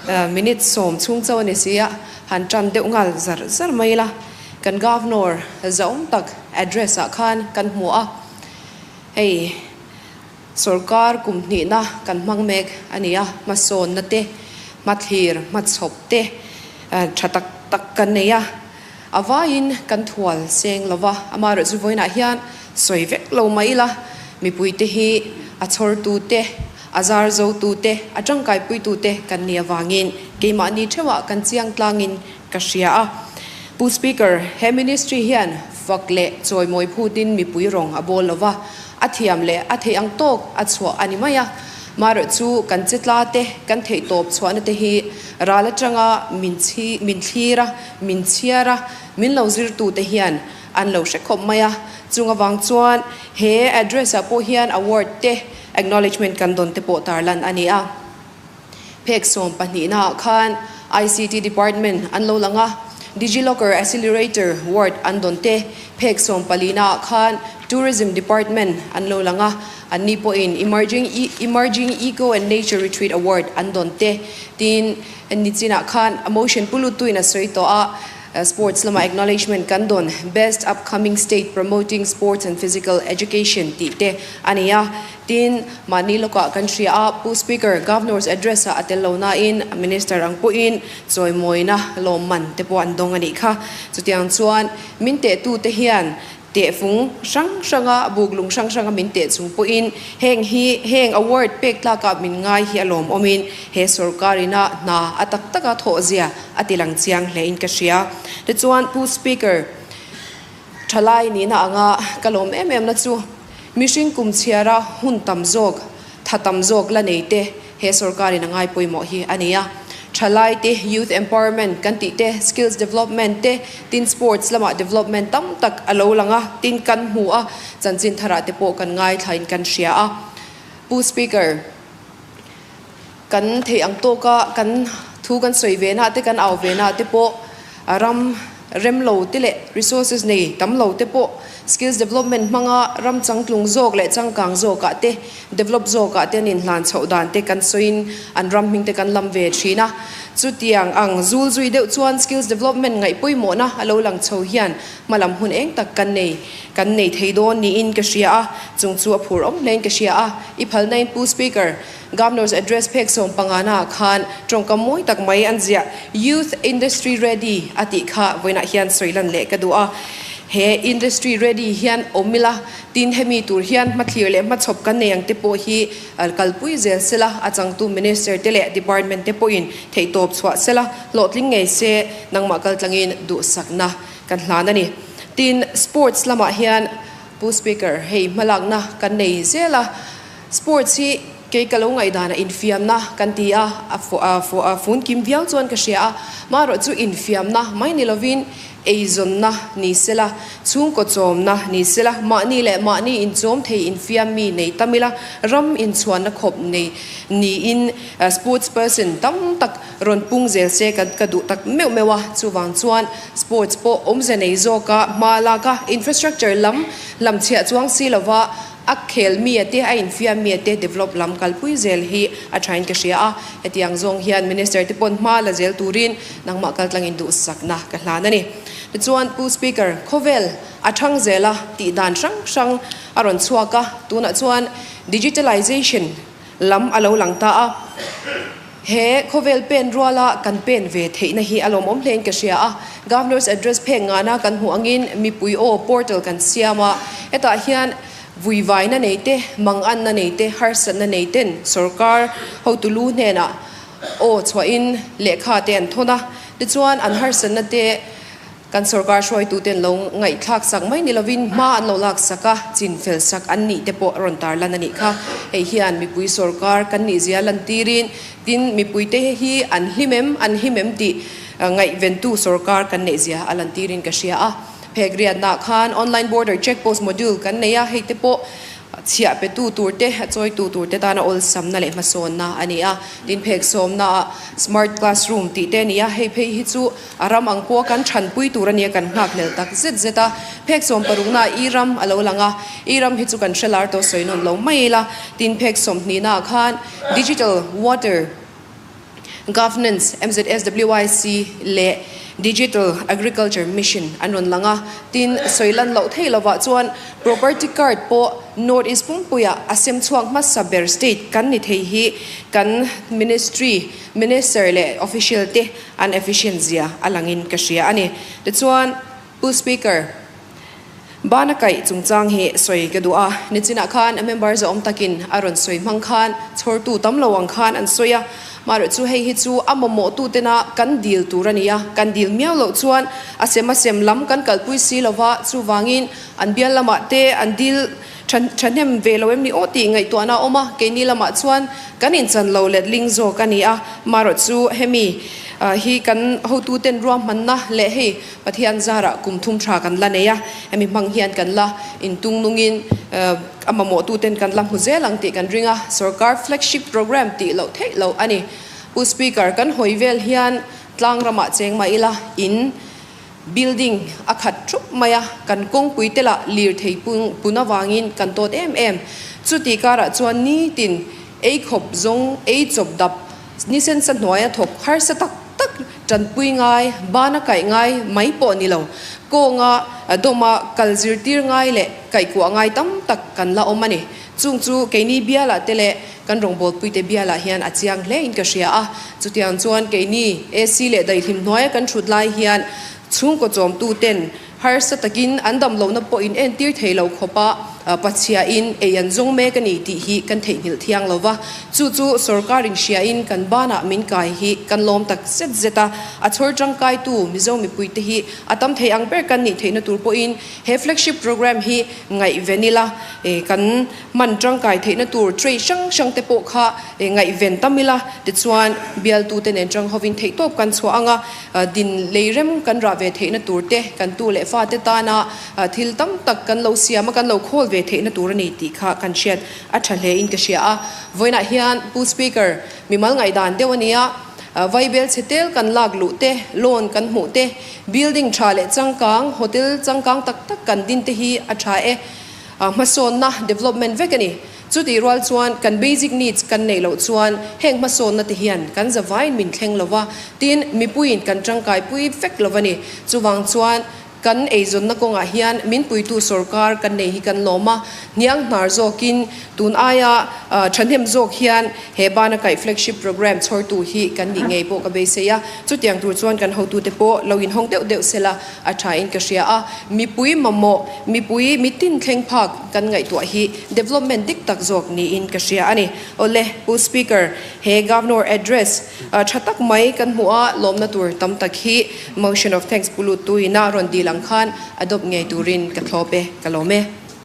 Minute sawm chhung chauh a ni si a, han tan deuh nghal zar zar mai ila. Kan Governor zahawm tak address ah khan kan hmu a, hei sorkar kum hnihna kan hmang mek a ni a, hmasawnna te, hmathlir, hmachhawp te tha tak tak kan nei a, a vaiin kan thual seng lo va, amaherawhchu vawiinah hian sawi vek lo mai ila, mipuite hi a chhawrtute, a zar zotute, a tangkaipuitute kan nih avangin keimahni theuhah kan chiang tlangin ka hria a. Pu Speaker, he Ministry hian fak leh chawimawi phutin mipui rawng a bawl lova, a thiam leh a theih ang tawk a chhuah a ni mai a. Marawh chu kan che tla te, kan theih tawp chhuahna te hi ral atanga min chhi, min thlir a, min chhiar a, min lo zirtu te hian an lo hre khawp mai a. Chung avang chuan he address ah pawh hian award te, acknowledgement kan dawn te pawh tarlan a ni a. Phek sawmpahnihna ah khan ICT Department an lo lang a, DigiLocker Accelerator Ward an dawn te. Phek sawmpalina ah khan Tourism Department an lo lang a, anni pawhin Emerging Emerging Eco and Nature Retreat Award an dawn te. Tin, nichinah khan a motion pu luttuin a sawi tawh a, Sports lama acknowledgement kan dawn Best Upcoming State Promoting Sports and Physical Education tih te a ni a. Tin, mahni lawkah kan hria a, Pu Speaker, Governor's Address ah a tel lo nain Minister ang pawhin chawimawina lawmman te pawh an dawng a nih kha. Chutiang chuan min tehtute hian tehfung hrang hranga buklung hrang hranga min teh chung pawhin heng hi heng award pek tlakah min ngai hi a lawmawmin he sorkarina hna a tak taka thawhzia a ti lang chiang hlein ka hria. Tichuan, Pu Speaker, Thalai nihna anga ka lawm em em na chu mihring kum chhiara hun tam zawk, tha tam zawk la nei te he sorkarin a ngai pawimawh hi a ni a. Thalai te youth empowerment kan tih te, skills development te, tin sports lamah development tam tak a lo lang a, tin kan hmu a, chanchin tharah te pawh kan ngaithlain kan hria a. Pu Speaker, kan theih ang tawka kan thu kan sawi ve na te kan au ve na te pawh ram rem lo te leh resources nei tam lo te pawh skills development hmanga ram changtlung zawk leh changkang zawkah te develop zawkah te an inhlan chhoh dan te kan sawiin an ram hming te kan lam ve thin a. Chutiang ang zul zui deuh chuan skills development ngaih pawimawhna a lo lang chho hian hmalam hun eng tak kan nei kan nei thei dawn niin ka hria a, chung chu a phur awm hlein ka hria a. I phalna in Pu Speaker, Governor's Address phek 15 ah khan tawngkam mawi tak mai an ziah Youth Industry Ready a tih kha vawiinah hian sawi lan leh ka duh a. He Industry Ready hian awm ila, tin hemi tur hian hmathlir leh hmachhawp kan nei ang te pawh hi kalpui zel sela, a changtu Minister te leh Department te pawhin theihtawp chhuah sela, hlawhtling ngei se nangmah kaltlangin duhsakna kan hlan a ni. Tin, Sports lamah hian Pu Speaker, hei hmalakna kan nei zel a, Sports hi kei ka lo ngaihdanah infiamna kan ti a, a fun kim viau chuan ka hria a, marawh chu infiamna mai ni lovin eizawnna ni sela, chhungkaw chawmna ni sela, mahni leh mahni inchawm thei infiam mi nei tam ila, ram inchhuanna khawp nei niin sports person tam tak rawn pung zel se ka ka duh tak meuh meuh a, chuvang chuan sports pawh awmze nei zawka hma lak a, infrastructure lam lamchhiah chuang si lova, A khel mi a te, a infiam mi a te develop lam kalpui zel hi a thain ka hria a. Hetiang zawng hian Minister te pawn hma la zel turin nangmah kaltlangin duhsakna ka hlan a ni. Tichuan Pu Speaker, khawvel a thang zel a tih dan hrang hrang a rawn chhuak a, tunah chuan digitalization lam a lo lang ta a. He khawvel pen ruala kan pen ve theihna hi a lawmawm hlein ka hria a. Governor's Address phek ngana kan hmuh angin mipui aw portal kan siam a, hetah hian vuivaina nei te, manganna nei te, harsatna nei ten sorkar hotu lu hnenah aw chhuahin lehkha te an thawn a, tichuan an harsatna te Kan sorkar hruaituten lo ngaihthlak sak mai ni lovin hma an lo lak sak a, chin fel sak an nih te pawh a rawn tar lan a nih kha. Hei hian mipui sorkar kan nih zia lantirin tin mipuite hi an hlim em, an him em tih ngaihventu sorkar kan neih zia a lantirin ka hria a. Phek riatnaah khan online border check post module kan nei a, hei te pawh Chhiah petu tur te, a chawitu tur te tana awlsamna leh hmasawnna a ni a. Tin, phek sawmnaah Smart Classroom tih te a ni a, hei phei hi chu a ram ang pawha kan thanpui tur a nia kan nghakhlel tak zet zet a. Phek sawmparuknaah i ram a lo lang a, i ram hi chu kan hre lar tawh sawi nawn lo mai ila. Tin, phek sawmhnihnaah khan Digital Water. Governance, MZSWIC, leh Digital Agriculture Mission an rawn lang a. Tin, sawi lan loh theih lovah chuan Property Card pawh North East pumpuiah a sem chhuak hmasa ber state kan ni thei hi kan Ministry, Minister leh Official te an efficient zia a langin ka hria a ni. Tichuan, Pu Speaker, Bana kaih chungchang hi sawi ka duh a, nichinah khan a member zawm takin a rawn sawi hmang khan chhawrtu tam lo ang khan an sawi a, marawh chu hei hi chu a mamawh tu tena kan dil tur a ni a, kan dil miau loh chuan a sem a sem lam kan kalpui si lo va, chuvangin an bial lamah te an dil thahnem ve lo em ni aw tih ngaihtuahna a awm a, keini lamah chuan kan inchan lo letling zawk a ni a, marawh chu hemi hi kan hotuten ruahmanna leh hei Pathian zarah kum thum tha kan la nei a, hemi hmang hian kan la intung nungin a mamawhtuten kan la hmu zel ang tih kan ring a, sorkar flagship programme tih loh theih loh a ni. Pu Speaker, kan hawi vel hian tlang ramah cheng mah ila in building a khat thup mai a, kan kawngpui te lah lirthei pun avangin kan tawt em em. Chuti karah chuan nitin ei khawp zawng, ei chawp dap, ni sensa hnuaia thawk harsa tak tak tanpui ngai, bana kaih ngai mai pawh ni lo, kawnga dawma kal zirtir ngai leh kaihkuah ngai tam tak kan la awm a ni. Chung chu keini bialah te leh kan rawngbawlpuite bialah hian a chiang hle in ka hria a. Chutiang chuan keini AC leh daihlim hnuaia kan thut lai hian chhungkaw chawmtuten Harsa takin an dam lohna pawh in entir thei lo khawpa Pathiain ei an zawng mek a ni tih hi kan theihnghilh thiang lo va. Chu chu sorkarin hriain kan banah min kai hi kan lawm tak zet zet a. A chhawr tangkaitu Mizo mipuite hi a tam thei ang ber kan nih theihna tur pawhin he flagship programme hi ngaihven ila kan hman tangkai theihna tur trade hrang hrang te pawh kha ngaihven tam ila tichuan bialtute nen tang hovin theihtawp kan chhuah ang a. Din lei rem kan rah ve theihna tur te, kan tu leh fate tana thil tam tak kan lo siam a, kan lo khawl ve theihna tur a ni tih kha kan hriat a tha hle in ka hria a. Vawiinah hian Pu Speaker, mimal ngaihdan deuh a nia, Vaibel chhe tel kan lak luh te, loan kan hmuh te, building tha leh changkang, hotel changkang tak tak kan din te hi a tha e. Hmasawnna, development, vek a ni. Chutih rual chuan kan basic needs kan neih loh chuan heng hmasawnna te hian kan zavaiin min thleng lo va, tin mipuiin kan tangkaipui vek lo a ni. Chuvang chuan kan eizawnna kawngah hian min puitu sorkar kan nei hi kan lawm a, hniang hnar zawkin tun aia thahnem zawk hian he bana kaih flagship programme chhawrtu hi kan nih ngei pawh ka beisei a. Chutiang tur chuan kan hotute pawh lo inhawng deuh deuh sela a thain ka hria a, mipui mamawh, mipui mitin thleng phak kan ngaihtuah hi development dik tak zawk niin ka hria a ni. Awle, Pu Speaker, he Governor Address tha tak mai kan hmuh a, lawmna tur tam tak hi Motion of Thanks pu lut tuina rawn dil ang khan adopt ngei turin ka thlawp e, ka lawm e.